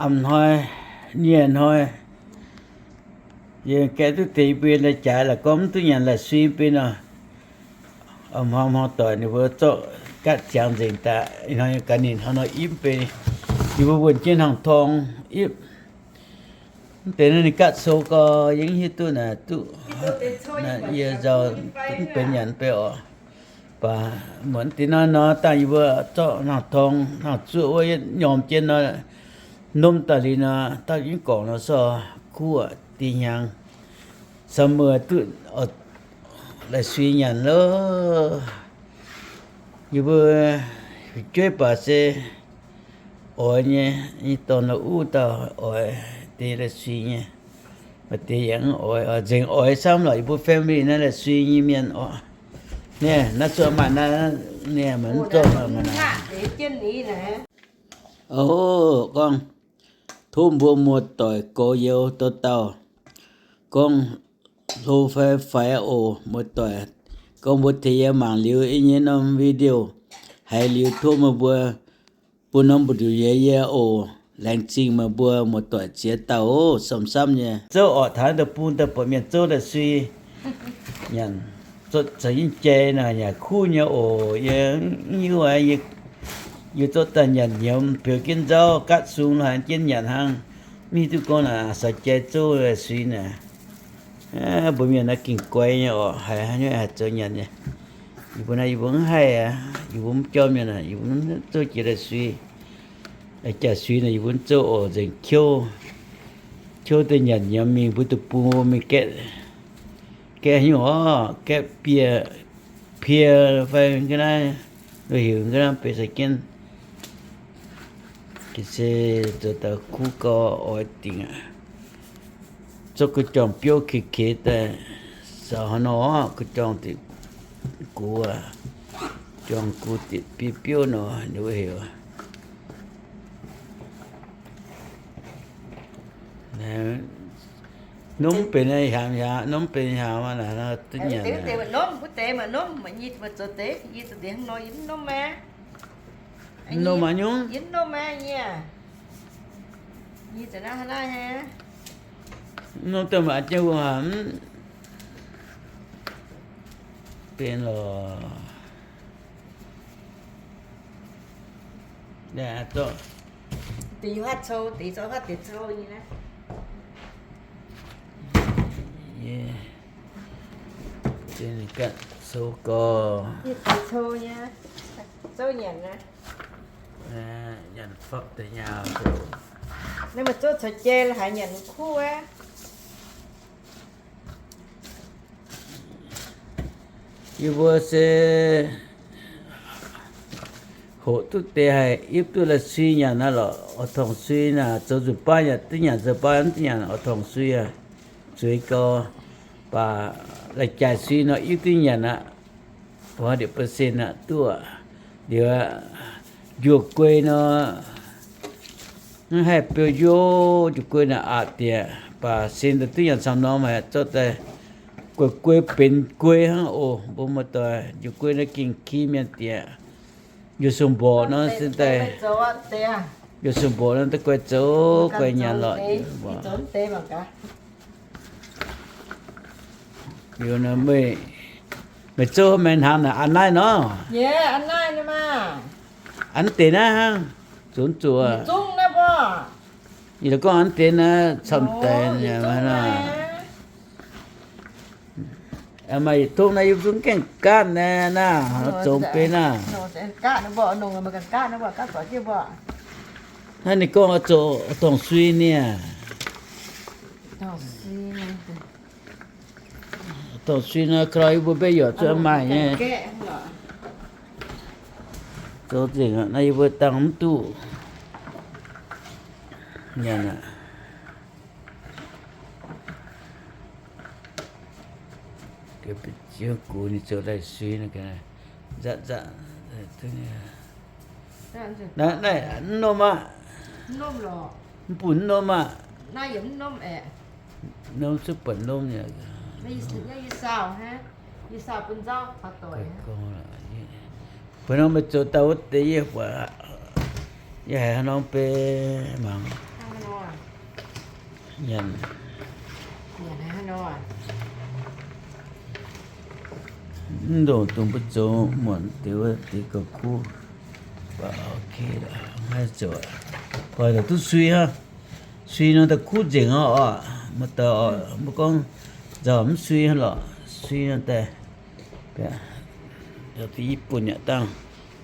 A'hnoi, nie hnoi, yie gaeqv duqv deix yie mbuo lai-jaaix la'gorngv mv duqv nyanc la'sui mv bei nor, a'hnoi hnoi doic ninh mbuo zorqv gaatv ziangx nzengc daaih. Ih hnoi ga'ninh hnoi nor ipv mv bei, ninh mbuo wuonh jienv hnangv torng ipv. Mv deix naaiv ninh gaatv sou gau, yie mv hiuv duqv naaic duqv, yie nzauh mv benx nyanc mv bei oc. Baac muonc deix nor nor dangh yie mbuo zorqv hnangv torng hnangv zuoqv wuov yietv nyorm jienv nor, nomv daaih liuz nor, dauh jienv gorngc nor sorh kuv deix hnyangx, summer duqv la'sui nyanc loh. Yie mbuo fu'jueiv baac se oix nyei, nyei dorn nor uv dauh oix deix la'sui nyei. Maaih deix yaac mv oix, nzengc oix camv lorqc. Yie mbuo family naaiv la'sui nyei mienh oc. Naaiv, naaiv cuotv maaih naaiv, naaiv maaih mv zorqv maaih naaic. Oc, gorngv tov mbuo muoz-doic goux youz dauh dauh gorngv hlo fai faix oc muoz-doic. Gorngv mbuo tengx yie mangc liuz yie nyei norm video haiz liuz tov meih mbuo bun norm mbu'ndongx yie yie oc. Laengz zingh meih mbuo muoz-doic ziex dauh oc, samv-samv nyei. Zouv orqc, taux da'bung daaih buatc mienh zouv la'sui nyanc, zorqv caux jienv jai naaic yaac kuv nyei oc. Yie mv hiuv, yie zorqv daaih nyanc nyiemz, biux jienv nzauv gaatv sung haiz jienv nyanc hnangv. Mv hiuv duqv gorngv naaic caux jai zouv la'sui naaic. Mbuo mienh naaiv ging guai nyei oc, haiz haaix nyungc haih zoux nyanc nyei. Yie mbuo naaiv yie mbuo mv haih aqv, yie mbuo mv jorm mienh aac, yie mbuo mv zouv jiex la'sui. Jaax sui naaic yie mbuo mv zouv oc, nzengc qouv, qouv deix nyanc nyiemz mingh mbuo deic-bung mingh gaeqv, gaeqv haaix nyungc orqc, gaeqv bie, pie fai ga'naaiv, lo heuc ga'naaiv benx sai jienv. Ga'sie zoux daaih kuv gau oix dingc aqv. Zorqv gu'jorngv biouv keix keix daaih, saaux haaix nor gu'jorngv deix gux aqv. Gu'jorngv gux deix biouv biouv nor, ninh mbuo heuc. Nor mv benx hnyangx, nor mv benx hnyangx maah, naaic duqv nyanc. Nor mv deix maaih norm, maaih nyei maaih zoux deix, yie zoux deix hnangv nor yie mv norm maah. Mv norm maah nyungc. Yie mv norm maah nyei. Yie zoux naaiv hnangv naaiv haic. Mv norm daaih maaih jienv wuov haic mv benx lorqc. Deix yie haav cou, deix zorqv haav deix cou nyei naaiv. Yie, deix ninh gaatv cou gorx. Yie deix cou nyei, zouv nyanc naaiv. Nyanc fapv deix nyaah. Naaiv maaih zouv caux jai haiz nyanc kuv aqv. Yie mbuo se hoqc duqv deix haih ipv duqv la'sui nyanc naaiv lorqc. Oix torngc sui naaic zoux nzunc baav yaac duqv nyanc, zoux baav mv duqv nyanc oix torngc sui aqv. Zueiz gau, baac lai-jaaix sui nor ipv duqv nyanc aqv. Buatc ndiev percent aqv duqv. Liuz njuov guei nor, mv haih beu njuov, njuov guei naaic aqc diex, baac sin daaih duqv nyanc camv norm haic, zorqv daaih guei guei benx guei hnangv oc. Mbuo muoz-doic, njuov guei naaiv gengh ki mienh diex. Njuov sung mborqc nor sin daaih, njuov sung mborqc nor daaih guai zoux guai nyanc lorqc. Liuz nor meih, meih zouv meih hnamv naaic an naaiv nor? An deix naaiv hnangv, zunc zuoqc. Yie gorngv an deix naaiv camv deix nor. Maaih yietc tongv naaiv yie zungv gaengh gaatv naaiv naaiv, zoux benx naaiv. Naaiv ninh gorngv zoux dorngc sui niaa. Dorngc sui nor, ka'lauh yie mbuo mbenc yaac zuqc maaih nyei. Zoux nzengc naaiv yie mbuo dangh mv duqv nyanc aqv. Ziouv gux ninh zoux lai-sui, nzatc nzatc, naaiv mv norm aqv. Mv bun mv norm aqv. Norm cuotv buonc norm nyei. Bun norm meih zoux daaih wuov deix yie buatc, yie haiz haaix norm beiv mangc. Nyanc. Nyanc haaix nor? Mv ndongc dongh mbuo zoux muonc deix wuov deix gauh kuv. Mv baac ok, mv haih zoux. Hoic lorqc duqv sui hnangv. Sui nor daaih kuv nzengc hnangv oc. Maaih dauh oc, mbuo gorngv nzauh mv sui hnangv lorqc. Sui nor daaih, yie bun yaac dangh,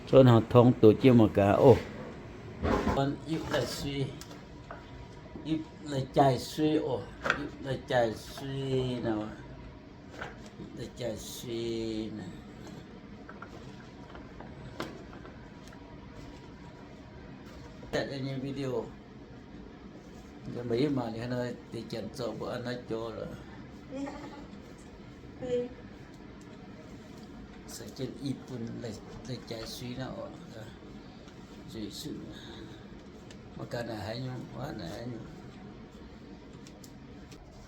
zov hnangv tong doqc jienv mangc gaax oc. Ipv lai sui, ipv lai-jaaix sui oc. Ipv lai-jaaix sui nor, lai-jaaix sui nor. Daaih nyei video, meih yie mangc liuz nor, deix janx zorqv mbuo a'hneiv joux lorqc. Sai jienv i bun lai-jaaix sui nor oc. Zuiz suiv. Mangc gaax naaic haaix nyungc, naaic haaix nyungc.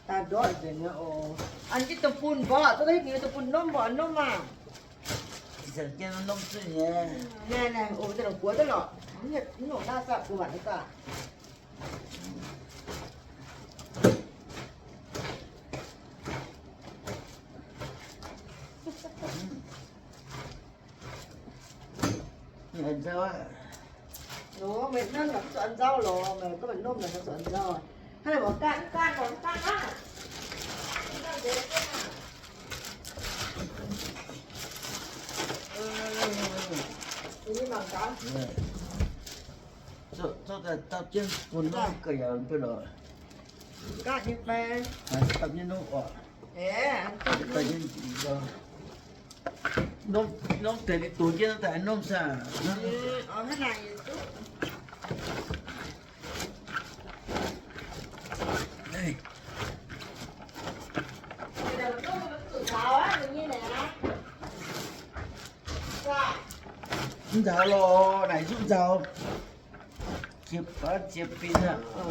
Daaih ndortv nzengc aqv oc. An jienv deic-bung mborqv, duqv hingh deic-bung norm mborqv norm maah. Ih zanc jienv norm zuiz nyei. Naaiv, naaiv, oc, daaih longc buoz duqv lorqc. Mv longc naaiv saah, buoz waanc naaiv saah. Nzauh aqv. Nor, meih nanv lorqc, zuqc nzauh lorqc, meih gorngv meih norm lorqc, zuqc nzauh. Hnangv naaic mv gaatv, mv gaatv lorqc, mv gaatv aqv. Zorqv daaih dapv jienv bun norm ga'yaauc mv bei lorqc. Gaatv nyei fai? Dapv jienv norm oc. Dapv jienv njiec lorqc. Norm, norm deix ninh dox jienv daaih norm saah? Mv nzaaux lorqc, naaic zuqc nzaaux. Ziex baav ziex bin aqv.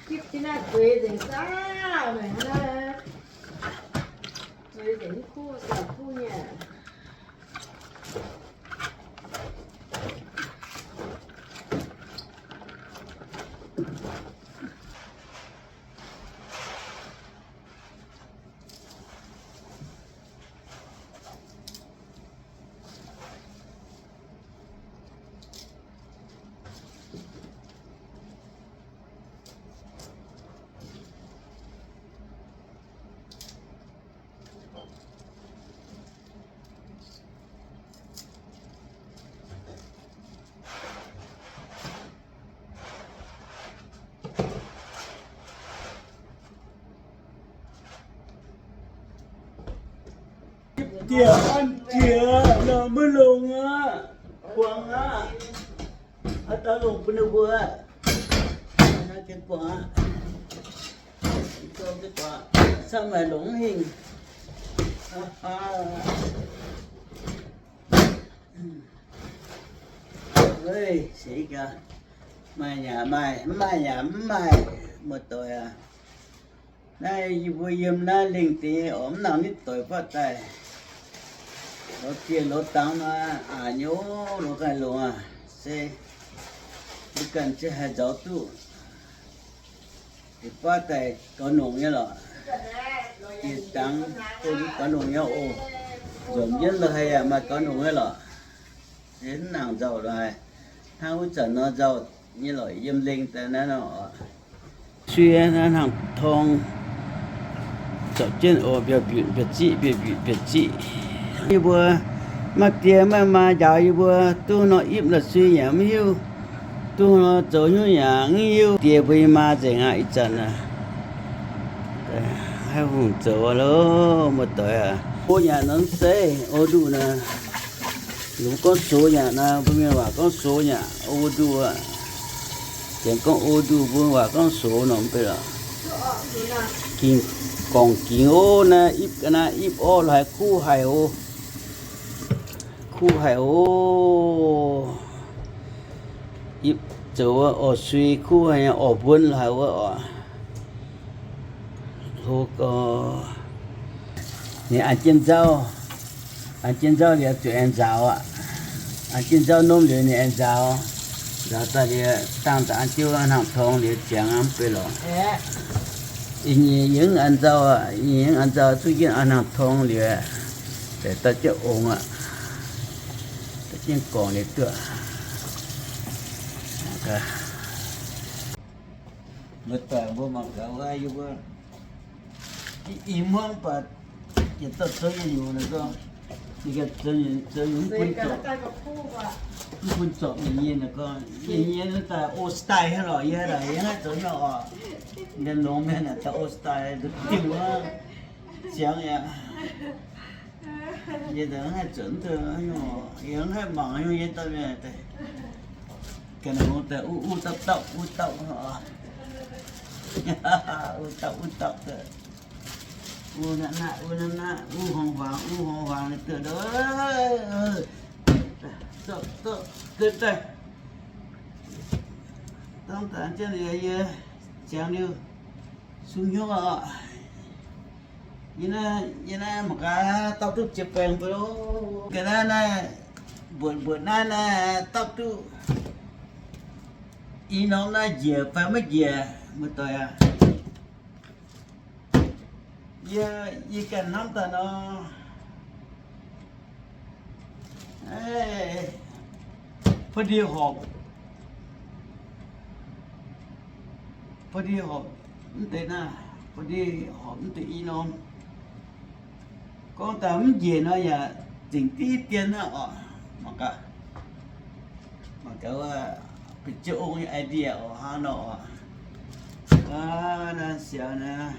Gipv jienv naaiv zueiz nzengc saah, meih hnangv naaiv. Zueiz nzengc mv kuv, saah kuv nyei. Dieh an jiex nor maiv longx aqv, kuangx aqv. Aa, daaih longc bun ninh mbuo aqv. Naaiv jienv guangx aqv. Samv haic longc mv hingh. Maaih yaac maaih, mv maaih yaac mv maaih, muoz-doic aac. Naaiv yie mbuo yiem naaiv lengh deix nyei oc, mv nangc nitv doic fatv daaih. Lorz dieh lorz dangx nor, aqc nyei oc, lorz ganh longc aac. Se mbuo ganh se haih nzauz duqv. Deix fatv daaih gaux nongc nyei lorqc. Dieh dangx bun gaux nongc nyei oc. Nzunc jienv lorqc haic yaac maaih gaux nongc nyei lorqc. Se mv nangc nzauh lorqc haic. Hnangv wuov zanc nor nzauh nyei lorqc, yiem lengh daaih naaiv nor. Suiv naaiv hnangv torng, zorpc jienv oc, mbiauz mbiutc mbiauz ziqv, mbiauz mbiutc mbiauz ziqv. Yie mbuo maaih die maaih maa njaaux yie mbuo, duqv nor ipv la'suiv yaac mv hiuv, duqv nor zoux hnyouv yaac mv hiuv. Die mbuo nyei maa nzengc aqv ih zanc aac. Haiv hungh zoux loh, muoz-doic aac. Go nyanc nor mv zeiz, o nduqc naaic. Lungz gorngv sox nyanc naaic, mbuo mienh waac gorngv sox nyanc, o nduqc aqv. Janx gorngv o nduqc, mbuo waac gorngv sox nor mv bei lorqc. Gingx gorngv gingx ov, naaiv ipv ga'naaiv ipv orv lorqc haic, kuv haic oc. Kuv haic oc. Ipv zoux orv sui kuv haic, orv mbuonv lorqc haic wuov oc. Hlo gorx, ninh an jienv nzauv. An jienv nzauv liuz zuqc aengx nzaaux aqv. An jienv nzauv norm liuz ninh aengx nzaaux. Nzaaux daaih liuz dangh daaih an jienv hnangv tong liuz ziangx mv bei lorqc. Ih nyei yie mv an nzauv, ih nyei mv an nzauv, zuqv jienv hnangv tong liuz, daaih dauh jienv ongx aqv. Dauh jienv gorngc liuz duqv. Muoz-doic mbuo mangc gaax wuov, yie mbuo i hmuangv baac yietc dauh zoux nyei nyungc naaic gorngv, yie ganh zoux nyungc, zoux nyungc mv bun zorpc, mv bun zorpc ninh nyei naaic gorngv, ninh nyei daaih old style hnangv lorqc, yie daaih yie mv haih zoux nyei oc. Mienh longx mienh naaic daaih old style, nduqc diuh wuov, ziangx yaac. Yie daaih mv haih zoux, yie mv haih mangc nyei, yie dauh mienh daaih ganh hngongx daaih uv uv dauh dauh, uv dauh, uv dauh uv dauh daaih, uv naaiv naaiv, uv naaiv naaiv, uv hmuangx huangx, uv hmuangx huangx liuz duqv, zorqv, zorqv ga'naaiv daaih. Dangh daaih jienv liuz yie ziangx liuz sung hnyouv oc. Yie naaiv, yie naaiv mangc gaax dauh duqv ziex baengx mbuo. Ga'naaiv naaiv, mbuoqc mbuoqc naaiv naaiv dauh duqv i norm naaiv njiec fai maiv njiec, muoz-doic aac. Yie, yie ganh hnamv daaih nor, pa'ndie horpc, pa'ndie horpc mv deix naaiv, pa'ndie horpc mv deix i norm. Gorngv daaih mv njiec nor yaac zingc diqv dien naaiv oc. Mangc gaax, mangc gaax wuov, bieqc jienv ong nyei idea oc, hnangv nor oc. Aav, naaiv siaaux naaiv.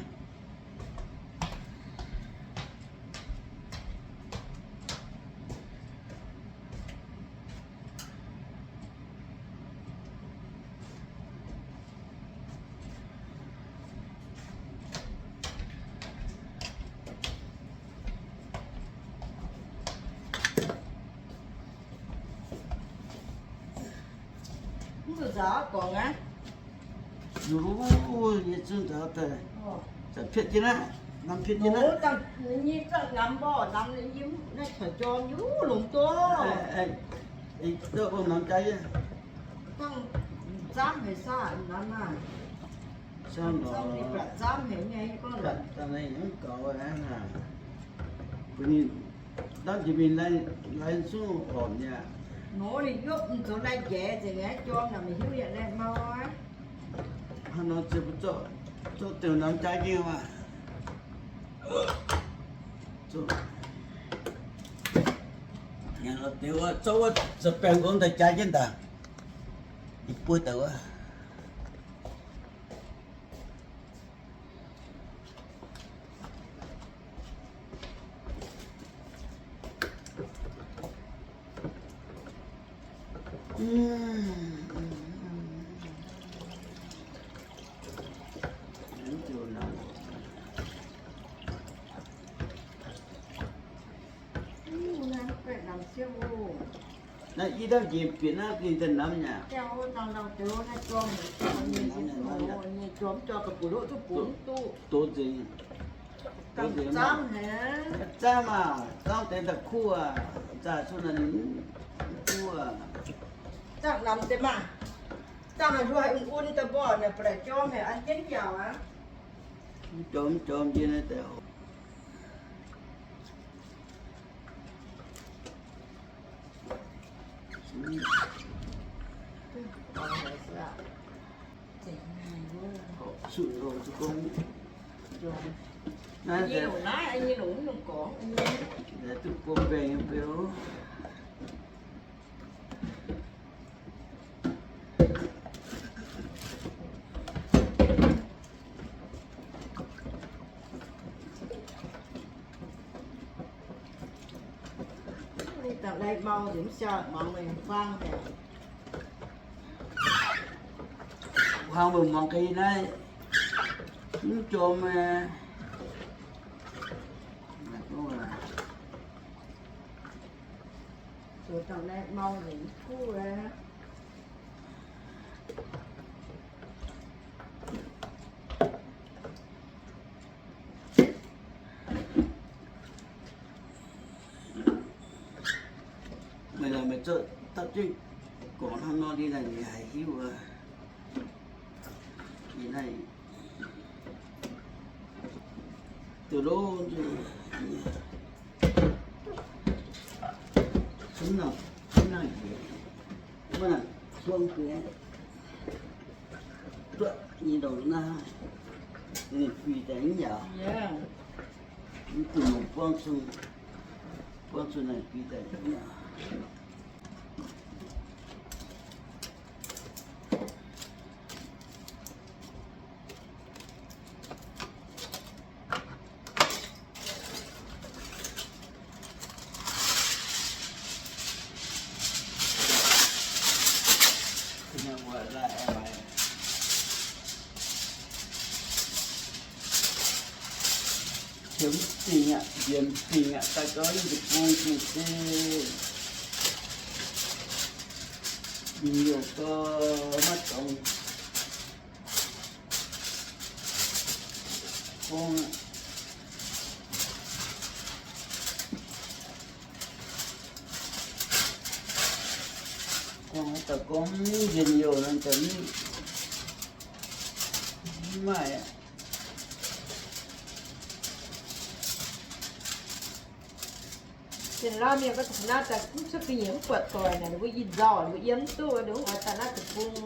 Mv zuqc nzaaux gorngv aqv. Yie zungv nzaaux daaih. Zanc pietv jienv aqv, namx pietv jienv aqv. Nyei zanc namx mborqv namx nyei, naaiv caux jorm yie longx duqv. Namx jaax yie. Dangh zaamv haic saah, namx naaic. Zaamv lorqc. Zaamv haic nyei, gorngv dangh naaiv yaac mv gaux aqv. Bun ninh ndamv jiex mingh lai, lai zungv horpc nyei aqv. Nor ninh yopv mv zoux lai njaeix nzengc aqv, jorm naaic meih hiuv yaac lai mau aqv. Hnangv nor ziouc mbuo zorqv, zorqv deix namx jaax jienv maah. Zorqv wuov za'baengx nqomz daaih jaax jienv daaih, ih buo daaih wuov. Naaiv i dauh njiec bieqc naaiv ninh daaih namx nyei. Doz nzengc. Zaamv maah, zaamv deix daaih kuv aqv. Zaah cuotv naaiv ninh kuv aqv. Zaamv namx deix maah. Zaamv haaix nduov haih un-un daaih mborqv naaic, ba'laqc jorm haic, an jienv yaac aqv. Mv jorm, mv jorm jienv naaiv deix. Naaiv duqv buo baengh nyei beu. Ninh dangh lai mau nzengc, mv siau mangc meih huaang haic. Huaang meih muangx ga'naaiv, mv jorm aqv. Zuqc dangh lai mau nzengc mv kuv aqv. Zuqc dapv jienv gorngv hnangv nor, ninh naaic ninh haiz hiuv wuov. Ih naaiv duqv lov nzunc, cunv nangc, cunv nangc njiec, mv nangc cuong deix, duqv nyei ndongc naaiv, ninh fih daaih mv yaac, mv duqv nongx buangv zunc, buangv zunc naaic fih daaih mv yaac. Qiemx dingc aqv, mbienx dingc aqv, daaih gau ninh deic-bung dingc se ninh youc gau maiv dongz gorngv aqv. Gorngv haaix dauh gorngv mv njien-youh nor, mv maaih aqv. Janx-laauv mienh gorngv naaiv daaih mv cuotv ga'nyiec mv buatc doic naaic, ninh mbuo ih nzauh ninh mbuo yiem mv duqv, ninh mbuo oix daaih naaiv deic-bung.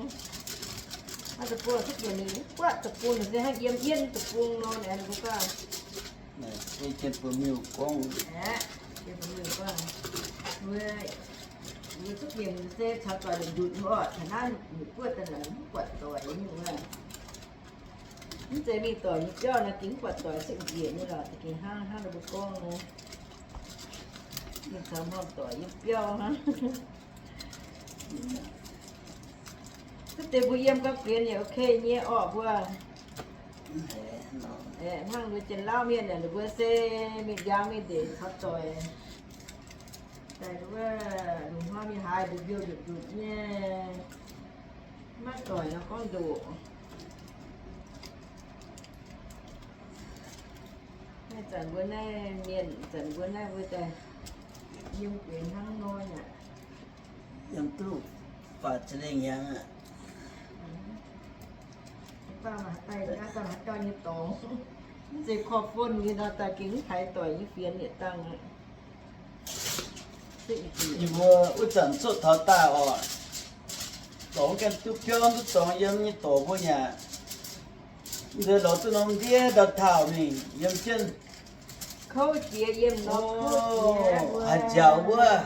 Naaiv deic-bung cuotv ga'nyiec ninh mv buatc deic-bung, ninh se hnangv yiem yienv deic-bung nor, ninh mbuo gorngv. Mbuo cuotv ga'nyiec se caux doic ndutv ndutv oc, taux naaiv ninh buatc doic nyei wuov. Mv zeiz mingh doic nyei biauv naaiv gengh mv buatc doic, se njiec nyei lorqc, gengh hnangv hnangv ninh mbuo gorngv nor. Mingh caux hmuangx doic nyei biauv hnangv. Duqv deix mbuo yiem gau fienx yaac ok nyei orqc mbuo. Hnangv mbuo Janx-Laauv mienh naaic, ninh mbuo se mingh ndiangx mingh ndeic caux doic. Daaih wuov lungh hnoi mingh haaix mbuo mbiouh ndutv ndutv nyei. Maiv doic nor gorngv ndoqc. Naaiv zanc mbuo naaiv mienh, zanc mbuo naaiv mbuo daaih yiem gueix hnangv nor aqv. Yiem duqv faatv za'lengh hnyangx aqv. Daaih maiv daaih nyei dorngx. Mv zeiz korv-fon nyei nor, daaih gengh mv haiz doic nyei fienx yietc dangh aqv. Yie mbuo wuov zanc zuqv taux daaih oc, dorngx ganh duqv biauv duqv dorngx yiem nyei dorc mbuo nyei aqv. Nziex lorz duqv norm ndiev ndau taux mingh yiem jienv. Kouv jiex yiem nor, kouv jiex haaix nziaaux wuov,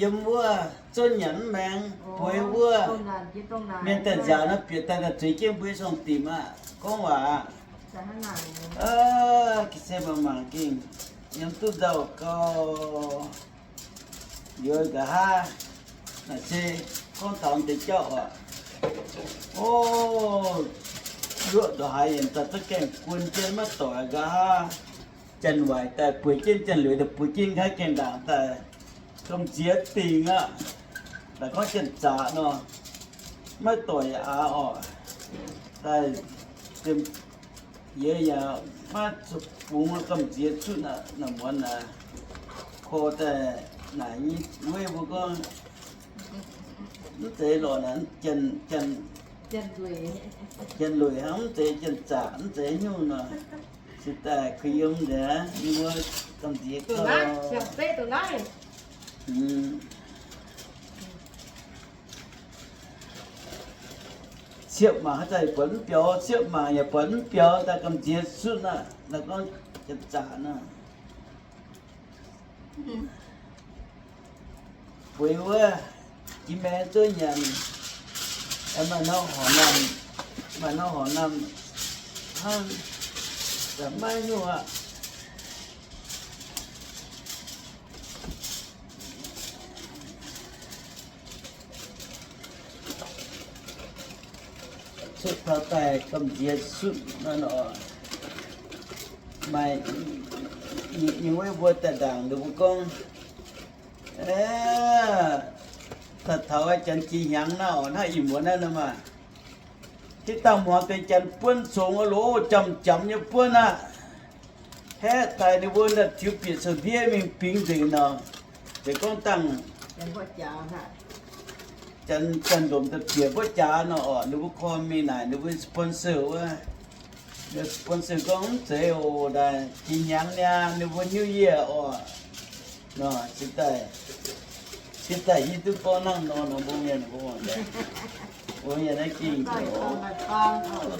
yiem wuov, zouv nyanc mv maengx, bueix wuov. Mienh daaih nziaaux nor bieqc daaih daaih zueiz jienv mbuo nyei sorng-dimc aqv. Gorngv waac aqv. Ga'sie mangc mangc gengh yiem duqv nzauh gau. Liuz nqa'haav naaic se gorngv taux deix jauv oc. O, luoqc ndongc haaix yaac daaih za'gengh guon jienv maiv doic. Nqa'haav janx-waaic daaih bueix jienv, janx-liuz daaih bueix jienv, nqa'haav gaengh ndaangc daaih gamh nziex dingc aqv. Daaih gorngv janx-zaqc nor, maiv doic aqv oc. Daaih yie yaac maiv zuqc bungx gamh nziex zutv naaic muonz naaic. Ko daaih naaic nyei weiv mbuo gorngv, mv zeiz lorqc naaic, janx-lueic hnangv, mv zeiz janx-zaqc, mv zeiz nyungc nor. Se daaih kuh yiem nzengc, yie mbuo gamh nziex gau. Siepv mangc haaix zanc yaac buatc mv biaux, siepv mangc yaac buatc mv biaux, daaih gamh nziex zutv aqv. Naaiv gorngv janx-zaqc nor. Bueix wuov, jiex maengx zouv nyanc, maaih norm horqc naamh, maaih norm horqc naamh hnangv, maiv nyungc aqv. Cuotv taux daaih gamh nziex zutv nor, maaih nyei weiv mbuo daaih ndaangc ninh mbuo gorngv, taux taux janx jiex hnyangx naaiv oc, hnangv ih muonz naaiv nor maah, jiex dangh muangx deix janx buonv zongx loz jamc jamc nyei buonv aqv. Haeqv daaih ninh mbuo naaiv tiux bieqc sou-ndiev mingh bingx nzengc nor, zeiz gorngv dangh Janx-ndomc da'bieqc mbuo jaax nor orqc, ninh mbuo korv mingh naaic ninh mbuo sponsor wuov. Ninh sponsor gorngv mv zeiz oc, daaih jiex hnyangx niaa ninh mbuo New Year orqc. Nor, cingx daaih, cingx daaih hiuv duqv gorngv hnangv nor nor mbuo mienh, mbuo mienh naaiv gengh,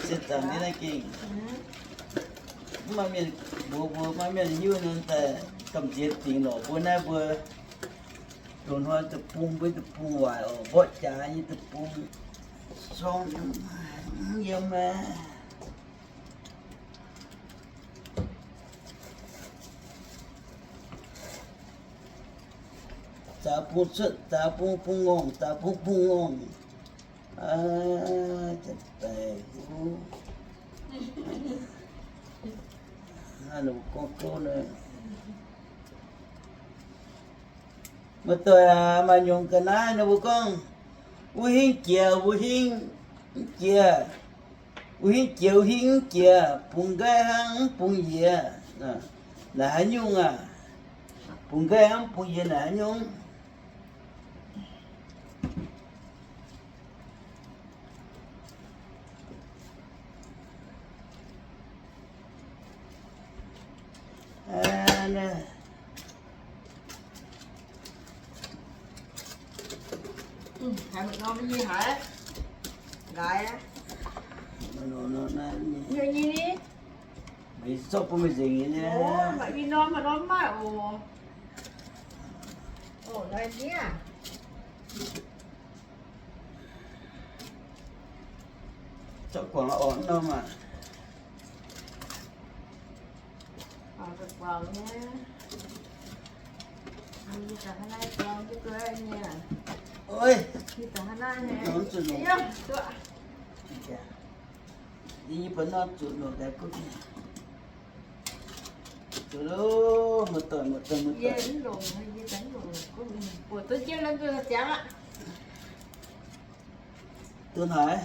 cingx daaih naaiv gengh, mv maaih mienh mbuox mbuo, maiv maaih mienh hiuv nor daaih gamh nziex dingc lorqc. Mbuo naaiv mbuo loz-hnoi deic-bung, mbuo deic-bung waaic oc, mborqv jaax nyei deic-bung, sorng yiem aqv. Zaaix bung cuotv, zaaix bung bung ngongh, zaaix bung bung ngongh. Aa, janx-daic, aa, longc gorngv gouv nor. Muoz-doic aac, maaih nyungc ga'naaiv ninh mbuo gorngv, wuov hingv jiex, wuov hingv mv jiex, wuov hingv jiex, wuov hingv mv jiex, bungx nqaih hnangv mv bungx yiez. Naaic haaix nyungc aac? Bungx nqaih hnangv mv bungx yiez naaic haaix nyungc? Mv, haaix norm nyei haiz? Laaix aqv. Nyei ni? Meih zorqv bun meih nzengc nyei. Oc, maaih i norm, maaih norm mv maaih oc. Oc, laaix ndiev. Zorqv guangc oc, norm aac. Oi, norm zuqc longc. Yie baac norm zuqc longc daaih gunv. Zuqc loh, muoz-doic, muoz-doic, muoz-doic. Donx haaix?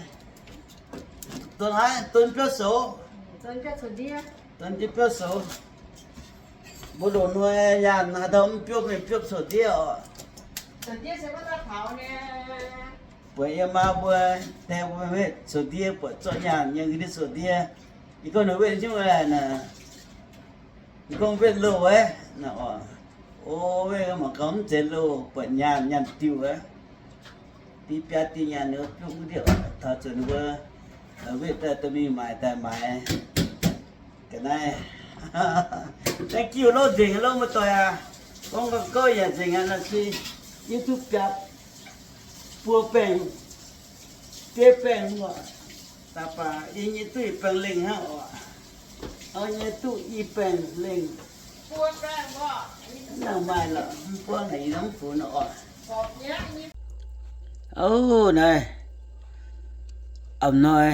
Donx haaix? Donx biauv soux. Donx biauv soux. Mbuo loz-hnoi nyaanh haaix dauh mv biopv, mingh biopv coc ndiev oc. Buatc yie maa mbuo, die mbuo wetv coc ndiev, buatc zorqv nyaanh nyei ga'ndiev coc ndiev. Yie gorngv ninh wetv nyungc naaic, yie gorngv wetv loh wuov. O, wetv mangc gaax mv zeiz loh, buatc nyaanh, nyaanh diuh wuov. Diqv biaa diuh nyaanh ninh mbuo biopv ndiev oc. Taux zuqc ninh mbuo wetv daaih dorh mingh maaic daaih maaiz. Ga'naaiv, thank you loh, nzengc loh muoz-doic aac. Gorngv gauh gouv yaac nzengc aqv, naaiv se YouTube biaa buo baengh, biei baengh oc. Daaih baac yie nyei duqv i baengh lengh hnangv oc. Yie nyei duqv i baengh lengh. Nangh maaih lorqc, mv buangv naaic yie mv funx oc. Ov, naaiv a'hnoi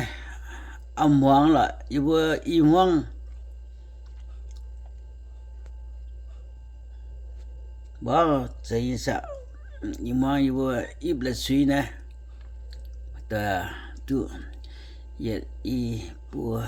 a'hmuangx lorqc, yie mbuo i hmuangv mbuo zeiz nyei sac. I hmuangv yie mbuo ipv la'suiv naaiv, duqv yietc i buo